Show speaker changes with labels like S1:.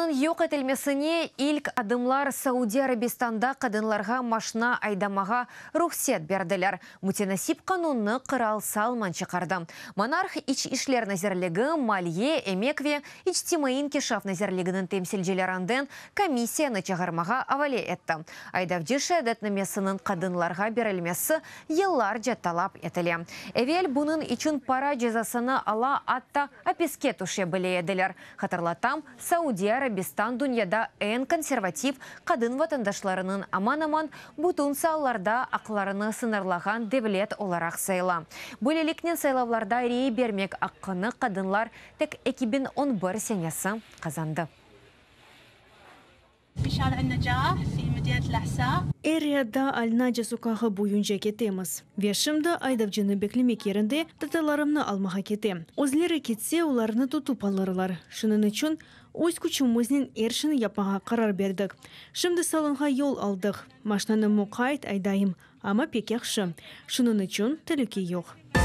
S1: Onıñ yoq etilmesine ilk adımlar Saudiy Arabistanda qadınlarğa maşna aydamağa ruhset berdiler. Mütenasip qanunnı qıral Salman çıqardı. Monarh İç işler nazirligi, Maliye, Emek ve içtimaiy inkişaf nazirliginiñ temsilcilerinden komissiyanı çağırmağa avale etti. Aydavcı şeadetnamesiniñ qadınlarğa berilmesi yıllarca talap etile. Evel bunıñ içün para cezasını ala, atta apiske tüşe bile ediler. Hatırlatam, Saudiy Arabistan dünyada eñ konservativ, qadın vatandaşlarınıñ aman-aman bütün saalarda aqlarını sıñırlağan devlet olaraq sayıla. Böyleliknen, saylavlarda rey bermek aqqını qadınlar tek 2011 senesi qazandı.
S2: Er-Riyadda Al-Naca soqağı boyunca ketemiz. Ve şimdi aydavcını beklemek yerinde tatalarımnı almağa ketem. Özleri ketse, olarnı tutıp alırlar. Şunıñ içün öz küçümiznen er şeyni yapmağa qarar berdik. Şimdi salonğa yol aldıq. Maşnanı muqayt aydayım, amma pek yahşı. Şunıñ içün telüke yoq.